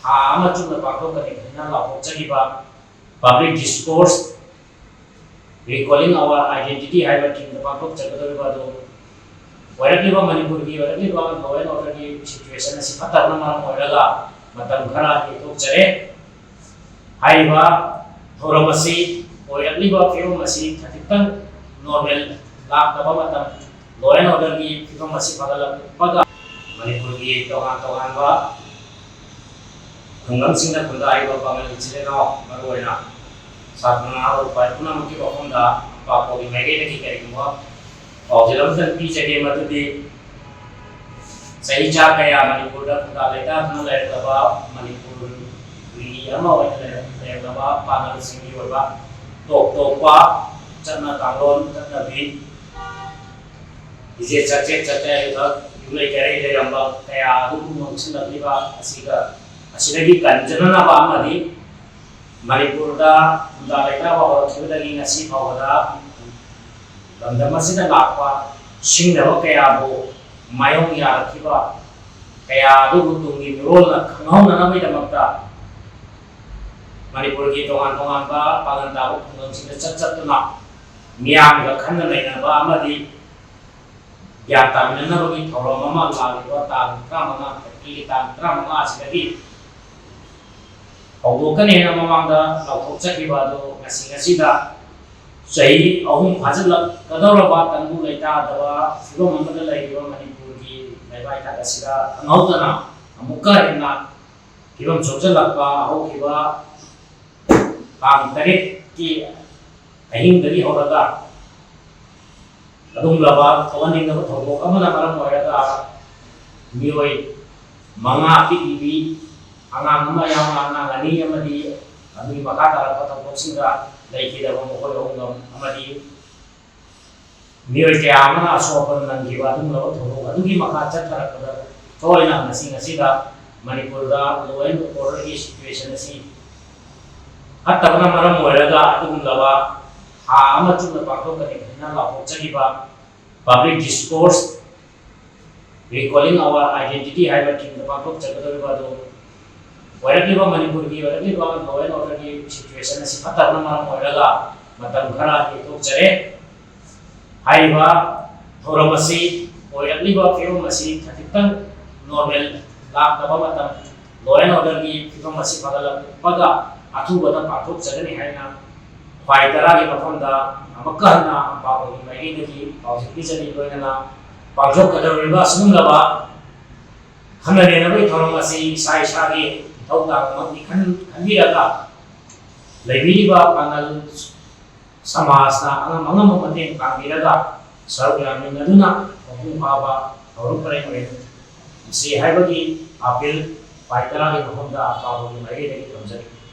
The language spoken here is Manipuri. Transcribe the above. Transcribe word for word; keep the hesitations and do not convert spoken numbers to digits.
ꯊꯥ ꯑꯃ ꯆꯨꯞꯅ ꯄꯥꯡꯊꯣꯛꯀꯅꯤ ꯍꯥꯏꯅ ꯂꯥꯎꯊꯣꯛꯆꯈꯤꯕ Public Discourse Recalling Our Identity ꯍꯥꯏꯕ theme ꯗ ꯄꯥꯡꯊꯣꯛꯆꯒꯗꯧꯔꯤꯕ ꯑꯗꯨ ꯑꯣꯏꯔꯛꯂꯤꯕ ꯃꯅꯤꯄꯨꯔꯒꯤ ꯑꯣꯏꯔꯛꯂꯤꯕ law and order ꯒꯤ situation ꯑꯁꯤ ꯐꯠꯇꯕꯅ ꯃꯔꯝ ꯑꯣꯏꯔꯒ ꯃꯇꯝ ꯈꯔ ꯌꯩꯊꯣꯛꯆꯔꯦ꯫ ꯍꯥꯏꯔꯤꯕ ꯊꯧꯔꯝ ꯑꯁꯤ ꯑꯣꯏꯔꯛꯂꯤꯕ ꯐꯤꯕꯝ ꯑꯁꯤ ꯈꯖꯤꯛꯇꯪ normal ꯂꯥꯛꯇꯕ ꯃꯇꯝ, law and order ꯒꯤ ꯐꯤꯕꯝ ꯑꯁꯤ ꯐꯒꯠꯂꯛꯄꯒ ꯃꯅꯤꯄꯨꯔꯒꯤ ꯇꯣꯉꯥꯟ ꯇꯣꯉꯥꯟꯕ ꯈꯨꯡꯒꯪꯁꯤꯡꯗ ꯈꯨꯟꯗꯥꯔꯤꯕ ꯄꯥꯉꯜ ꯏꯆꯤꯜ ꯏꯅꯥꯎ, ꯃꯔꯨꯑꯣꯏꯅ ꯁꯥꯇ꯭ꯔ ꯅꯍꯥꯔꯣꯜ ꯄꯨꯝꯅꯃꯛꯀꯤ ꯋꯥꯐꯝꯗ ꯄꯥꯛꯄꯒꯤ ꯃꯥꯏꯀꯩꯗꯒꯤ ꯀꯔꯤꯒꯨꯝꯕ ꯄꯥꯎꯖꯦꯜ ꯑꯃꯇꯪ ꯄꯤꯖꯒꯦ꯫ ꯃꯗꯨꯗꯤ ꯆꯍꯤ ꯆꯥ ꯀꯌꯥ ꯃꯅꯤꯄꯨꯔꯗ ꯈꯨꯟꯗꯥ ꯂꯩꯇꯥꯗꯨꯅ ꯂꯩꯔꯛꯂꯕ, ꯃꯅꯤꯄꯨꯔꯒꯤ ꯑꯃ ꯑꯣꯏꯅ ꯂꯩꯔꯛ-, ꯂꯩꯔꯛꯂꯕ ꯄꯥꯉꯜꯁꯤꯡꯒꯤ ꯑꯣꯏꯕ ꯇꯣꯞ ꯇꯣꯞꯄ ꯆꯠꯅ ꯀꯥꯡꯂꯣꯟ, ꯆꯠꯅꯕꯤ, ꯐꯤꯖꯦꯠ ꯆꯥꯛꯆꯦꯠ, ꯆꯥꯛꯆꯥ ꯌꯨꯊꯛ, ꯌꯨꯝꯂꯩ ꯀꯩꯔꯩ ꯂꯩꯔꯝꯕ ꯀꯌꯥ ꯑꯗꯨꯕꯨ ꯃꯥꯡꯁꯤꯜꯂꯛꯂꯤꯕ ꯑꯁꯤꯒ, ꯑꯁꯤꯗꯒꯤ ꯀꯟꯖꯅꯅꯕ ꯑꯃꯗꯤ ꯃꯅꯤꯄꯨꯔꯗ ꯈꯨꯟꯗꯥ ꯂꯩꯇꯥꯕ ꯍꯧꯔꯛꯈꯤꯕꯗꯒꯤ ꯉꯁꯤ ꯐꯥꯎꯕꯗ ꯂꯝꯗꯝ ꯑꯁꯤꯗ ꯂꯥꯛꯄ ꯁꯤꯡꯅꯕ ꯀꯌꯥꯕꯨ ꯃꯥꯌꯣꯛ ꯌꯥꯔꯛꯈꯤꯕ ꯀꯌꯥ ꯑꯗꯨꯕꯨ ꯇꯨꯡꯒꯤ ꯃꯤꯔꯣꯜꯅ ꯈꯪꯍꯧꯅꯅꯕꯒꯤꯗꯃꯛꯇ ꯃꯅꯤꯄꯨꯔꯒꯤ ꯇꯣꯉꯥꯟ ꯇꯣꯉꯥꯟꯕ ꯄꯥꯉꯟ ꯇꯥꯕ ꯈꯨꯡꯒꯪꯁꯤꯡꯗ ꯆꯠ ꯆꯠꯇꯨꯅ ꯃꯤꯌꯥꯝꯒ ꯈꯟꯅ ꯅꯩꯅꯕ ꯑꯃꯗꯤ ꯒ꯭ꯌꯥꯟ ꯇꯥꯃꯤꯟꯅꯅꯕꯒꯤ ꯊꯧꯔꯝ ꯑꯃ ꯂꯥꯛꯂꯤꯕ ꯇꯥꯡ ꯇꯔꯥꯃꯉꯥ, ꯑꯦꯄ꯭ꯔꯤꯜꯒꯤ ꯇꯥꯡ ꯇꯔꯥꯃꯉꯥ ꯑꯁꯤꯗꯒꯤ ꯍꯧꯗꯣꯛꯀꯅꯤ ꯍꯥꯏꯅ ꯃꯃꯥꯡꯗ ꯂꯥꯎꯊꯣꯛꯆꯈꯤꯕ ꯑꯗꯨ ꯉꯁꯤ ꯉꯁꯤꯗ ꯆꯍꯤ ꯑꯍꯨꯝ ꯐꯥꯖꯤꯜꯂꯛꯀꯗꯧꯔꯕ ꯇꯪꯗꯨ ꯂꯩꯇꯥꯗꯕ ꯐꯤꯕꯝ ꯑꯃꯗ ꯂꯩꯔꯤꯕ ꯃꯅꯤꯄꯨꯔꯒꯤ ꯂꯩꯕꯥꯛ ꯏꯊꯛ ꯑꯁꯤꯗ ꯈꯪꯍꯧꯗꯅ ꯑꯃꯨꯛꯀ ꯍꯦꯟꯅ ꯐꯤꯕꯝ ꯁꯣꯛꯆꯜꯂꯛꯄ ꯍꯧꯈꯤꯕ ꯇꯥꯡ ꯇꯔꯦꯠꯀꯤ ꯑꯍꯤꯡꯗꯒꯤ ꯍꯧꯔꯒ ꯑꯗꯨꯒꯨꯝꯂꯕ ꯊꯣꯛꯍꯟꯅꯤꯡꯗꯕ ꯊꯧꯗꯣꯛ ꯑꯃꯅ ꯃꯔꯝ ꯑꯣꯏꯔꯒ ꯃꯤꯑꯣꯏ ꯃꯉꯥ ꯄꯤꯛꯂꯤꯕꯤ ꯑꯉꯥꯡ ꯑꯃ ꯌꯥꯎꯅ ꯑꯉꯥꯡ ꯑꯅꯤ ꯑꯃꯗꯤ ꯑꯗꯨꯒꯤ ꯃꯈꯥ ꯇꯥꯔꯛꯄ ꯊꯧꯗꯣꯛꯁꯤꯡꯗ ꯂꯩꯈꯤꯗꯕ ꯃꯈꯣꯏ ꯑꯍꯨꯝ ꯑꯃꯗꯤ ꯃꯤꯑꯣꯏ ꯀꯌꯥ ꯑꯃꯅ ꯑꯁꯣꯛ ꯑꯄꯟ ꯅꯪꯈꯤꯕ ꯑꯗꯨꯒꯨꯝꯂꯕ ꯊꯧꯗꯣꯛ ꯑꯗꯨꯒꯤ ꯃꯈꯥ ꯆꯠꯊꯔꯛꯄꯗ ꯊꯣꯏꯅ ꯉꯁꯤ ꯉꯁꯤꯗ ꯃꯅꯤꯄꯨꯔꯗ law and order ꯒꯤ situation ꯑꯁꯤ ꯐꯠꯇꯕꯅ ꯃꯔꯝ ꯑꯣꯏꯔꯒ ꯑꯗꯨꯒꯨꯝꯂꯕ ꯊꯥ ꯑꯃ ꯆꯨꯞꯅ ꯄꯥꯡꯊꯣꯛꯀꯅꯤ ꯍꯥꯏꯅ ꯂꯥꯎꯊꯣꯛꯆꯈꯤꯕ Public Discourse Recalling Our Identity ꯍꯥꯏꯕ theme ꯗ ꯄꯥꯡꯊꯣꯛꯆꯒꯗꯧꯔꯤꯕ ꯑꯗꯨ ꯑꯣꯏꯔꯛꯂꯤꯕ ꯃꯅꯤꯄꯨꯔꯒꯤ ꯑꯣꯏꯔꯛꯂꯤꯕ law and orderꯒꯤ situation ꯑꯁꯤ ꯐꯠꯇꯕꯅ ꯃꯔꯝ ꯑꯣꯏꯔꯒ ꯃꯇꯝ ꯈꯔ ꯌꯩꯊꯣꯛꯆꯔꯦ꯫ ꯍꯥꯏꯔꯤꯕ ꯊꯧꯔꯝ ꯑꯁꯤ ꯑꯣꯏꯔꯛꯂꯤꯕ ꯐꯤꯕꯝ ꯑꯁꯤ ꯈꯖꯤꯛꯇꯪ normal ꯂꯥꯛꯇꯕ ꯃꯇꯝ, law and orderꯒꯤ ꯐꯤꯕꯝ ꯑꯁꯤ ꯐꯒꯠꯂꯛꯄꯒ ꯑꯊꯨꯕꯗ ꯄꯥꯡꯊꯣꯛꯆꯒꯅꯤ ꯍꯥꯏꯅ ꯈ꯭ꯋꯥꯏ ꯇꯔꯥꯒꯤ ꯃꯐꯝꯗ ꯑꯃꯨꯛꯀ ꯍꯟꯅ ꯑꯄꯥꯕꯒꯤ ꯃꯥꯏꯀꯩꯗꯒꯤ ꯄꯥꯎꯖꯦꯜ ꯄꯤꯖꯔꯤ꯫ ꯂꯣꯏꯅꯅ ꯄꯥꯡꯊꯣꯛꯀꯗꯧꯔꯤꯕ ꯑꯁꯤꯒꯨꯝꯂꯕ ꯈꯟꯅ ꯅꯩꯅꯕꯒꯤ ꯊꯧꯔꯝ ꯑꯁꯤ ꯏꯁꯥ ꯏꯁꯥꯒꯤ ꯏꯊꯧ ꯇꯥꯕꯃꯛꯅꯤ ꯈꯟ-, ꯈꯟꯕꯤꯔꯒ ꯂꯩꯕꯤꯔꯤꯕ ꯄꯥꯡꯒꯜ ꯁꯃꯥꯖꯅ ꯑꯉꯝ ꯑꯉꯝꯕ ꯃꯇꯦꯡ ꯄꯥꯡꯕꯤꯔꯒ ꯁꯔꯨꯛ ꯌꯥꯃꯤꯟꯅꯗꯨꯅ ꯃꯄꯨꯡ ꯐꯥꯕ ꯊꯧꯔꯝ ꯄꯔꯦꯡ ꯑꯣꯏꯍꯟꯁꯤ ꯍꯥꯏꯕꯒꯤ ꯑꯥꯄꯤꯜ ꯈ꯭ꯋꯥꯏ ꯇꯔꯥꯒꯤ ꯃꯐꯝꯗ ꯑꯄꯥꯕꯒꯤ ꯃꯥꯏꯀꯩꯗꯒꯤ ꯊꯝꯖꯔꯤ꯫